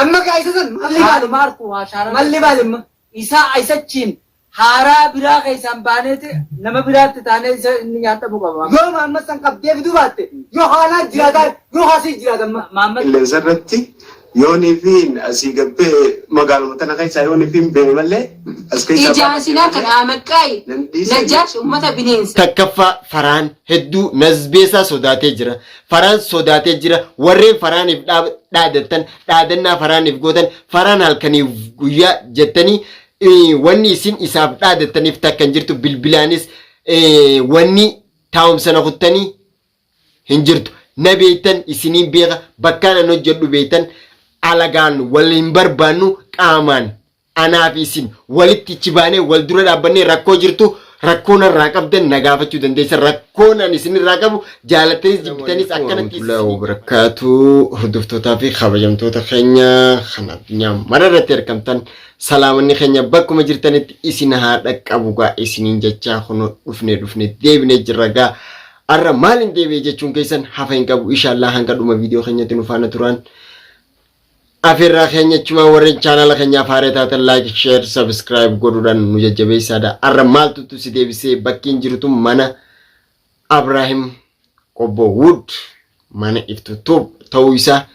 Amma kaa isa san malli maali? Malli maali amma? Isaa isachiin haaraa biraa keessaan baaneeti nama biraatti taanee isa inni nyaadhamu qaba. Yoo Mahammad san qabdee fiduu baatte yoo haanaa jiraataa yoo haasii jiraata amma. Mahammad. Qilleensa irratti yoonii fi asii gabbee magaaluma tana keessaa yoonii fi hin beene malee as keessaa Ijaan sinaa kan Aamaqqaayi Nan dhiisee Najjaash ummata bineensa. Takkaffaa Farhaan hedduu Nazbeesaa sodaatee jira. Farhaan sodaatee jira. Warreen Farhaaniif dhaadattan, dhaadannaa Farhaaniif gootan, Farhaan halkaniif guyyaa jettanii wanni isin isaaf dhaadattaniif takka hin jirtu. Bilbilaanis wanni taa'umsa na kuttanii hin jirtu. Na beektan isiniin beeka bakkaan an hojjedhu beektan alagaan wal hin barbaannu qaamaan anaa fi isin walitti ichi baanee wal dura dhaabbannee rakkoo jirtu rakkoo narraa qabdan na gaafachuu dandeessan rakkoon an isinirraa qabu jaalattanis jibbitanis akkanatti Warahmatullahi wabarakatuh hordoftootaa fi kabajamtoota keenya kan addunyaa mara irratti argamtan salaamanni keenya bakkuma jirtanitti isin haa dhaqqabu gaa isiniin jechaa kunoo dhufne dhufne deebinee jirra gaa arra maaliin deebi'e jechuun keessan hafa hin qabu inshallah hanga dhuma viidiyoo keenyatti nu faana turaan Afeerraa keenya achumaan warreen chaanaala keenyaaf haaraa taatan like, share, subscribe godhuudhaan nu jajjabeessaadha. Arra maaltutu si deebisee bakkiin jirutu mana Abraahim Qobbo Wood mana iftu tube ta'uu isaa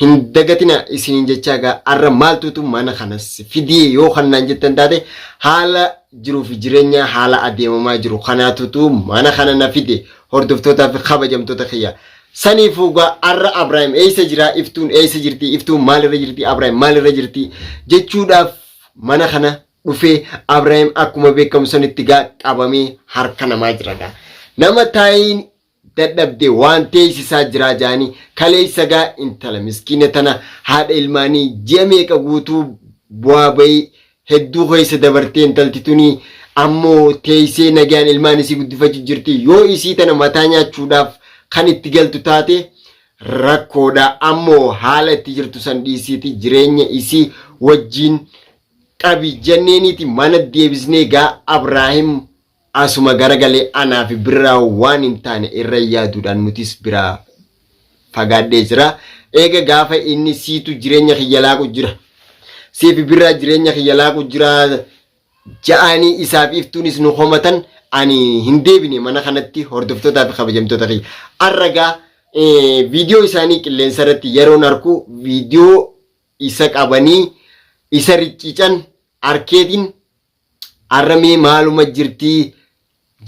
hin dagatina isiniin jechaa gaa arra maaltutu mana kana si fidee yoo kannaan jettan taate haala jiruu fi jireenya haala adeemamaa jiru kanaatutu mana kana na fide hordoftootaa fi kabajamtoota kiyya. Saniifuu gaa arra Abraahim eessa jira iftuun eessa jirti iftuun maalirra jirti Abraahim maalirra jirti jechuudhaaf mana kana dhufee Abraahim akkuma beekamu sanitti gaa qabamee harka namaa jira gaa. Nama taayiin dadhabde waan teessisaa jiraa jaanii kaleessa gaa intala miskiina tana haadha ilmaanii ji'a meeqa guutuu bu'aa bayii hedduu keessa dabartee intalti tuni ammoo teessee nagaan ilmaan isii guddifachuu jirti yoo isii tana mataa nyaachuudhaaf kan itti galtu taate rakkoodha ammoo haala itti jirtu san dhiisiiti jireenya isii wajjiin qabi jenneeniiti mana deebisnee gaa Abraahim Asuma garagalee anaa fi Birraa waan hin taane irra yaaduudhaan nutis biraa fagaadhee jira. Eega gaafa inni siitu jireenya kiyya laaqu jira. Sii fi Birraa jireenya kiyya laaqu jira ja'anii isaaf iftuunis nu komatan ani hin deebine mana kanatti hordoftootaa fi kabajamtoota kiyya. Arra gaa viidiyoo isaanii qilleensa irratti yeroon arku viidiyoo isa qabanii isa ricciican arkeetiin Arra mee maaluma jirtii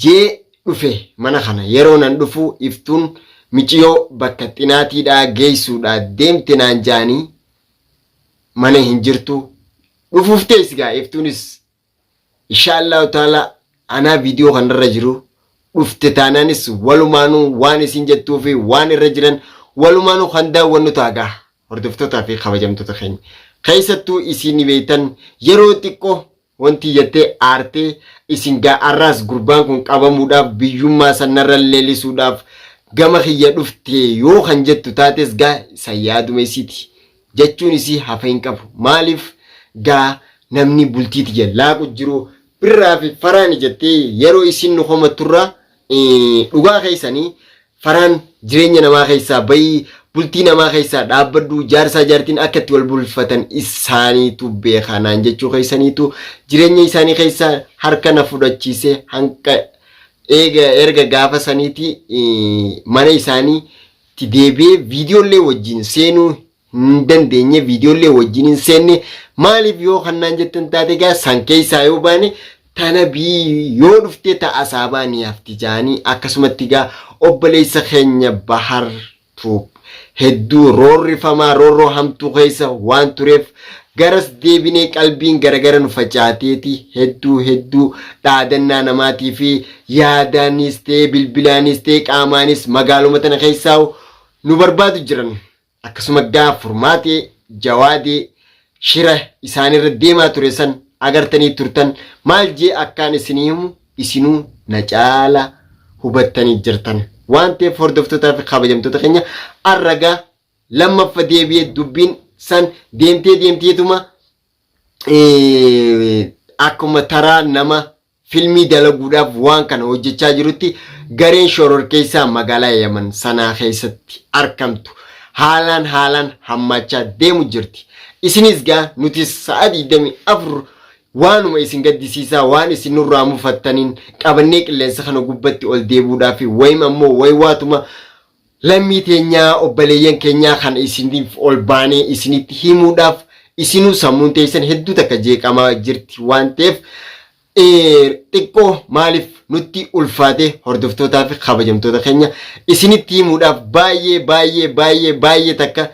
jee dhufe mana kana yeroo nan dhufu iftuun miciyoo bakka xinaatiidhaa geessuudhaa deemte naan jaanii mana hin jirtu dhufuuf teessi gaa iftuunis inshaallahu taala anaa viidiyoo kanarra jiru dhufte taanaanis walumaanuu waan isin jettuu fi waan irra jiran walumaanuu kan daawwannu ta'a gaa Hordoftootaa fi kabajamtoota keenya. Keessattuu isin beektan yeroo xiqqoo wanti jettee aartee isin gaa arraas gurbaan kun qabamuudhaaf biyyummaa sanarra leellisuudhaaf gama kiyya dhufte yoo kan jettu taates gaa isa yaaduma isiiti jechuun isii hafa hin qabu. Maaliif gaa namni bultii tiyya laaqu jiru birraa fi faraani jettee yeroo isin nu komatturraa dhugaa keessanii Faraan jireenya namaa keessaa bayii bultii namaa keessaa dhaabbadhu jaarsaa jaartiin akka itti wal bulfatan isaaniitu beekaa naan jechuu keessaniitu jireenya isaanii keessaa harka na fudhachiise hanqa eega erga gaafa saniiti mana isaanii itti deebi'ee viidiyoollee wajjin seenuu hin dandeenye viidiyoollee wajjin hin seenne maaliif yoo kannaan jettan taate egaa san keessaa yoo baane tana bii yoo dhuftee ta asaabaa ni hafti jaanii akkasumatti egaa obboleessa keenya Bahar Tuub hedduu roorrifamaa roorroo hamtuu keessa waan tureef garas deebinee qalbiin garagara nu facaateeti hedduu hedduu dhaadannaa namaatii fi yaadaanis ta'ee bilbilaanis ta'ee qaamaanis magaaluma tana keessaa nu barbaadu jiran. Akkasuma gaa Furmaatee, Jawaadee shira isaanirra deemaa ture san agartanii turtan maal jee akkaan isinii himu isinuu na caala hubattanii jirtan. Waan ta'eef hordoftootaa fi kabajamtoota keenya arra gaa lammaffa deebi'ee dubbiin san deemtee deemteetuma akkuma taraa nama filmii dalaguudhaaf waan kana hojjechaa jirutti gareen shororkeessaa magaalaa Yaman Sanaa keessatti arkamtu haalaan haalaan hammaachaa deemu jirti. Isinis gaa nutis sa'a 24 waanuma isin gaddisiisaa waan isin nurraa mufattaniin qabannee qilleensa kana gubbatti ol deebi'uudhaaf wayim ammoo waywaatuma lammii teenyaa obboleeyyan keenyaa kan isiniif ol baanee isinitti himuudhaaf isinuu sammuun teessan hedduu takka jeeqamaa jirti waan ta'eef xiqqoo maaliif nutti ulfaate hordoftootaa fi kabajamtoota keenya isinitti himuudhaaf baay'ee baay'ee baay'ee baay'ee takka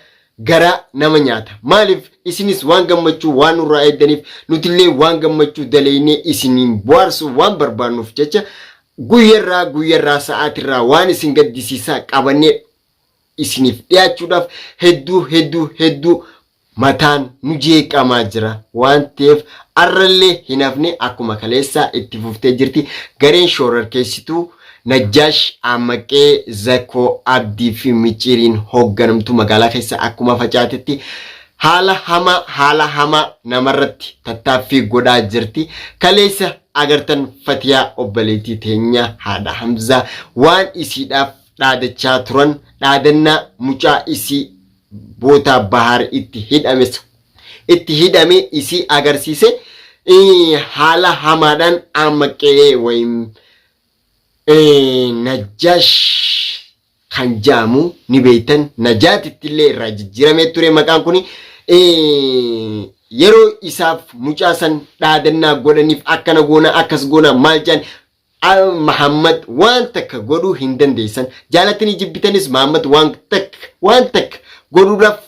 garaa nama nyaata. Maaliif isinis waan gammachuu waan nurraa eegdaniif nutillee waan gammachuu daleeynee isiniin bohaarsuu waan barbaannuuf jecha guyyarraa guyyarraa sa'aatirraa waan isin gaddisiisaa qabannee isiniif dhiyaachuudhaaf hedduu hedduu hedduu mataan nu jeeqamaa jira waan ta'eef arrallee hin hafne akkuma kaleessaa itti fuftee jirti gareen shoorarkeessituu Najjaash Aammaqee Zakoo Abdii fi Micciiriin hoogganamtu magaalaa keessa akkuma facaatetti haala hamaa haala hamaa namarratti tattaaffii godhaa jirti. Kaleessa agartan Fatiyaa obboleettii teenya haadha Hamzaa waan isiidhaaf dhaadachaa turan dhaadannaa mucaa isii bootaa Bahaar itti hidhame itti hidhame isii agarsiise haala hamaadhaan Aammaqee wayim Najjaash kan jaamu ni beektan Najaatitti illee irraa jijjiiramee ture maqaan kun yeroo isaaf mucaa san dhaadannaa godhaniif akkana goona akkas goona maal jaan Mahammad waan takka godhuu hin dandeessan jaalattanii jibbitanis Mahammad waan takka waan takka godhuudhaaf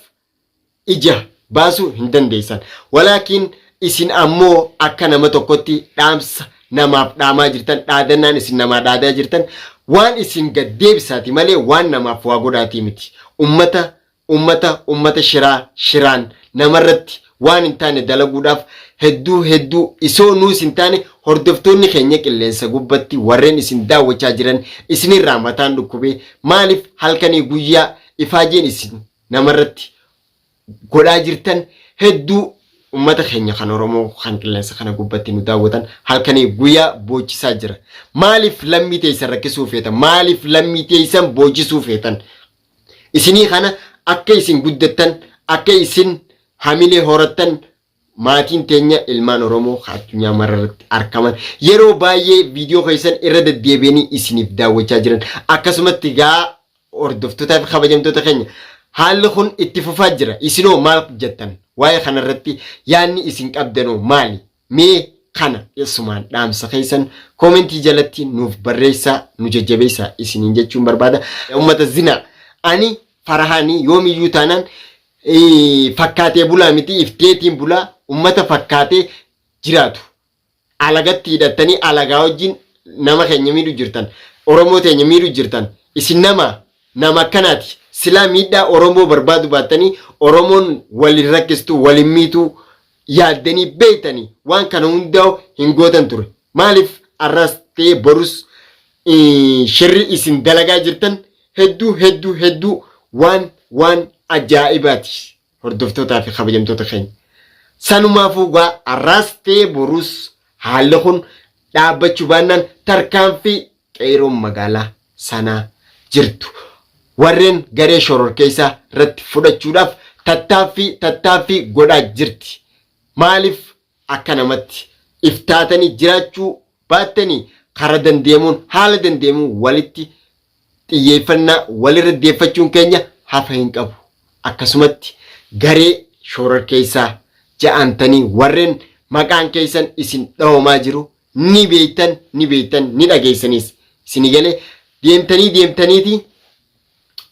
ija baasuu hin dandeessan. Walaakiin isin ammoo akka nama tokkotti dhaamsa namaaf dhaamaa jirtan dhaadannaan isin namaa dhaadaa jirtan waan isin gad deebisaati malee waan namaaf waa godhaatii miti. Ummata ummata ummata shiraa shiraan namarratti waan hin taane dalaguudhaaf hedduu hedduu isoo nuus hin taane hordoftoonni keenya qilleensa gubbatti warreen isin daawwachaa jiran isinirraa mataan dhukkubee maaliif halkanii guyyaa ifaajeen isin namarratti godhaa jirtan hedduu ummata keenya kan Oromoo kan qilleensa kana gubbatti nu daawwatan halkanii guyyaa boochisaa jira. Maaliif lammii teessan rakkisuu feetan? Maaliif lammii teessan boochisuu feetan? Isinii kana akka isin guddattan, akka isin hamilee horattan maatiin teenya ilmaan Oromoo kan addunyaa mararratti argaman yeroo baay'ee viidiyoo keessan irra deddeebi'anii isiniif daawwachaa jiran. Akkasumatti gaa hordoftootaa fi kabajamtoota keenya haalli kun itti fufaa jira. Isinoo maal jettan? Waa'ee kanarratti yaadni isin qabdanoo maali? Mee kana isumaan dhaamsa keessan koomentii jalatti nuuf barreessaa nu jajjabeessaa isiniin jechuun barbaada. Uummata zinaa ani farahaanii yoomiyyuu taanaan fakkaatee bulaa miti ifteetiin bulaa uummata fakkaatee jiraatu. Alagatti hidhattanii alagaa wajjin nama keenya miidhu jirtan. Oromoo teenya miidhu jirtan. Isin nama nama akkanaati. Silaa miidhaa Oromoo barbaadu baattanii Oromoon walin rakkistu walin miituu yaaddanii beektanii waan kana hundaa'u hin gootan ture. Maaliif arras ta'ee borus shirri isin dalagaa jirtan hedduu hedduu hedduu waan waan ajaa'ibaati hordoftootaa fi kabajamtoota keenya. Sanumaafuu gaa arraas ta'ee borus haalli kun dhaabbachuu baannaan tarkaanfii qeeroon magaalaa sanaa jirtu warreen garee shororkeessaa irratti fudhachuudhaaf tattaaffii tattaaffii godhaa jirti. Maaliif akka namatti iftaatanii jiraachuu baattanii kara dandeemuun haala dandeemuun walitti xiyyeeffannaa walirra deeffachuun keenya hafa hin qabu. Akkasumatti garee shororkeessaa ja'antanii warreen maqaan keessan isin dhawamaa jiru ni beektan ni beektan ni dhageessanis isinii galee deemtanii deemtaniiti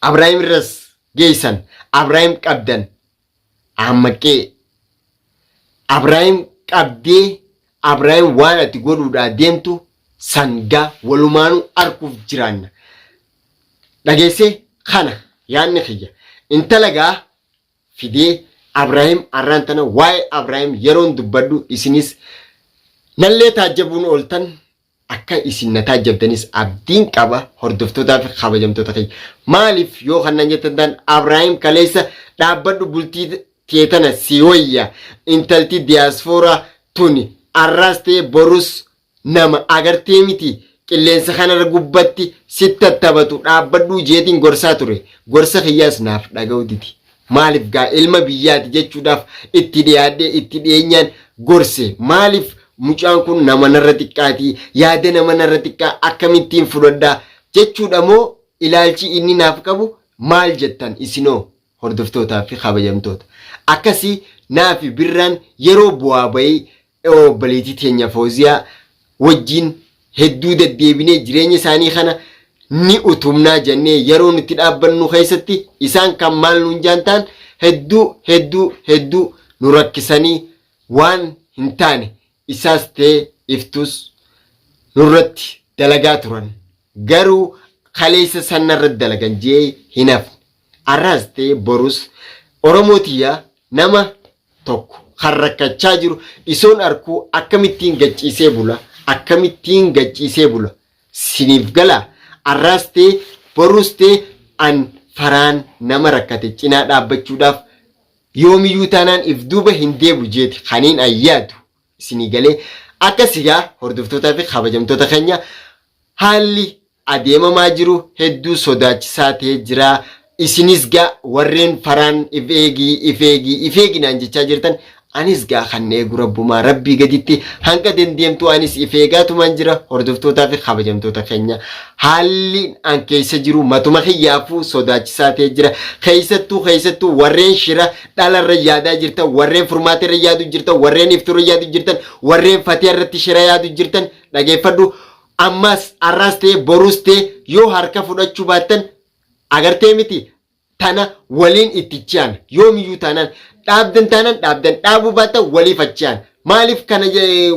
Abrahaam irras geessan Abrahaam qabdan Ammaqee Abrahaam qabdee Abrahaam waan ati godhuudhaa deemtu sangaa walumaanuu arguuf jiraanna. Dhageessee kana yaadni kiyya intala gaa fidee Abrahaam arraan tana waa'ee Abrahaam yeroon dubbadhu isinis nallee taajjabuun ooltan akka isin na taajjabdanis abdiin qaba hordoftootaa fi kabajamtoota kiyya. Maaliif yoo kannan jettan ta'an Abrahaam kaleessa dhaabbadhu bultii tee tana si wayya intalti diyaaspooraa tuni arraas ta'e borus Nama agartee miti qilleensa kanarra gubbatti si tattaphatu dhaabbadhuu jeetiin gorsaa ture. Gorsa kiyyaas naaf dhaga'u didi. Maaliif gaa ilma biyyaati jechuudhaaf itti dhiyaadhee itti dhiyeenyaan gorse. Maaliif mucaan kun nama narra xiqqaatii yaada nama narra xiqqaa akkamittiin fudhadhaa jechuudha moo ilaalchi inni naaf qabu maal jettan isinoo hordoftootaa fi kabajamtoota. Akkasii naafi Birraan yeroo bu'aa bayii obboleettii teenya Fooziyaa wajjin hedduu deddeebinee jireenya isaanii kana ni utubnaa jennee yeroo nuti dhaabbannu keessatti isaan kan maal nuun jaantaan hedduu hedduu hedduu nu rakkisanii waan hin taane isaas ta'e iftus nurratti dalagaa turan. Garuu kaleessa sanarratti dalagan jee hin hafne. Arraas ta'e borus Oromoo tiyyaa nama tokko kan rakkachaa jiru isoon arkuu akkamittiin gacciisee bula, akkamittiin gacciisee bula siniif galaa. Arraas ta'e borus ta'e an Faraan nama rakkate cinaa dhaabbachuudhaaf yoomiyyuu taanaan if duuba hin deebu jeeti kaniin an yaadu isinii galee. Akkas egaa hordoftootaa fi kabajamtoota keenya, haalli adeemamaa jiru hedduu sodaachisaa ta'ee jira. Isinis gaa warreen Faraan if eegii, if eegii, if eegi naan jechaa jirtan, anis gaa kan eegu rabbumaa rabbii gaditti hanga dandeemtu anis if eegaatumaan jira. Hordoftootaa fi kabajamtoota keenya, haalli an keessa jiru matuma kiyyaafuu sodaachisaa ta'ee jira. Keessattuu warreen shira dhalarra yaadaa jirtan, warreen furmaata irra yaadu jirtan, warreen ifturra yaadu jirtan, warreen fatiha irratti shira yaadu jirtan, dhageeffadhu. Ammas arraas ta'e borus ta'e yoo harka fudhachuu baattan, agartee miti, tana waliin itti ce'an. Yoomiyyuu taanaan dhaabdan taanaan dhaabdan, dhaabuu baattan waliif achi'an. Maaliif kana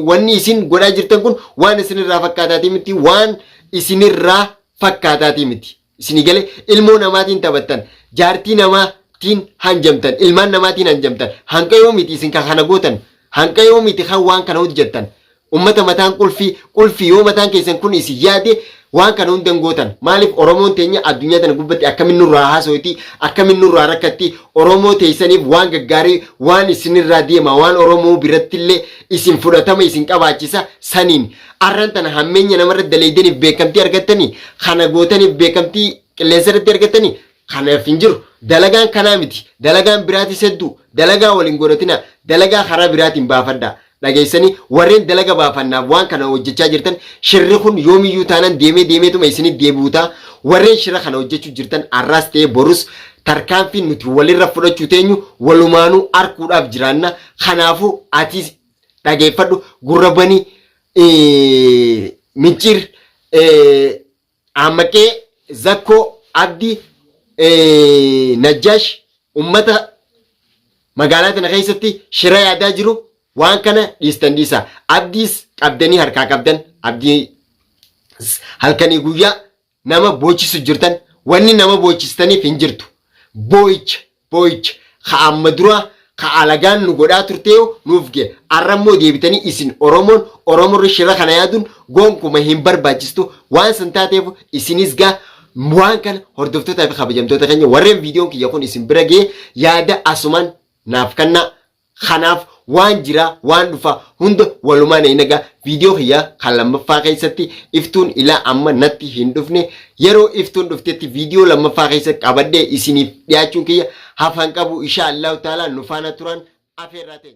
wanni isin godhaa jirtan kun waan isinirraa fakkaataatii miti, waan isinirraa fakkaataatii miti. Isinii galee? Ilmoo namaatiin taphattan, jaartii namaatiin hanjamtan, ilmaan namaatiin hanjamtan. Hanqa yoo miti isin kan kana gootan, hanqa yoo miti kan waan kana hojjettan. Ummata mataan qulfii qulfii, yoo mataan keessan kun isin yaade waan kana hundan gootan. Maaliif Oromoon teenya addunyaa tana gubbatti akkamin nurraa haasoyti, akkamin nurraa rakkatti? Oromoo teessaniif waan gaggaarii waan isinirraa deema, waan Oromoo birattillee isin fudhatama isin qabaachisa saniin. Arran tana hammeenya namarra daleeydaniif beekamtii argattanii, kana gootaniif beekamtii qilleensa irratti argattanii. Kanaaf hin jiru. Dalagaan kanaa miti, dalagaan biraatis hedduu. Dalagaa waliin godhatina, dalagaa karaa biraatiin baafadhaa. Dhageessanii, warreen dalaga baafannaaf waan kana hojjechaa jirtan, shirri kun yoomiyyuu taanaan deemee deemeetuma isinitti deebi'u ta'a. Warreen shira kana hojjechuu jirtan, arraas ta'ee borus tarkaanfiin nuti walirra fudhachuu teenyu walumaanuu arkuudhaaf jiraanna. Kanaafuu atis dhageeffadhu, gurra banii, Micciir, Aammaqee, Zakkoo, Abdi, Najjaash, ummata magaalaa tana keessatti shira yaadaa jiru, waan kana dhiistan dhiisa. Abdiis qabdanii harkaa qabdan, abdii halkanii guyyaa nama boochisu jirtan, wanni nama boochistaniif hin jirtu. Boo'icha boo'icha ka amma duraa ka alagaan nu godhaa turtee nuuf ga'e. Arra immoo deebitanii isin Oromoon Oromoorra shira kana yaaduun gonkuma hin barbaachistu. Waan san taateef isinis gaa waan kana, hordoftootaa fi kabajamtoota keenya, warreen viidiyoon kiyya kun isin bira ga'e, yaada asumaan naaf kennaa. Kanaaf waan jira, waan dhufa hunda walumaan eegaa. Viidiyoo kiyya kan lammaffaa keessatti iftuun ilaa amma natti hin dhufne. Yeroo iftuun dhuftetti viidiyoo lammaffaa keessatti qabadhee isiniif dhiyaachuun kiyya hafan qabu, insha Allahu ta'ala. Nu faana turan afeerraa ta'e.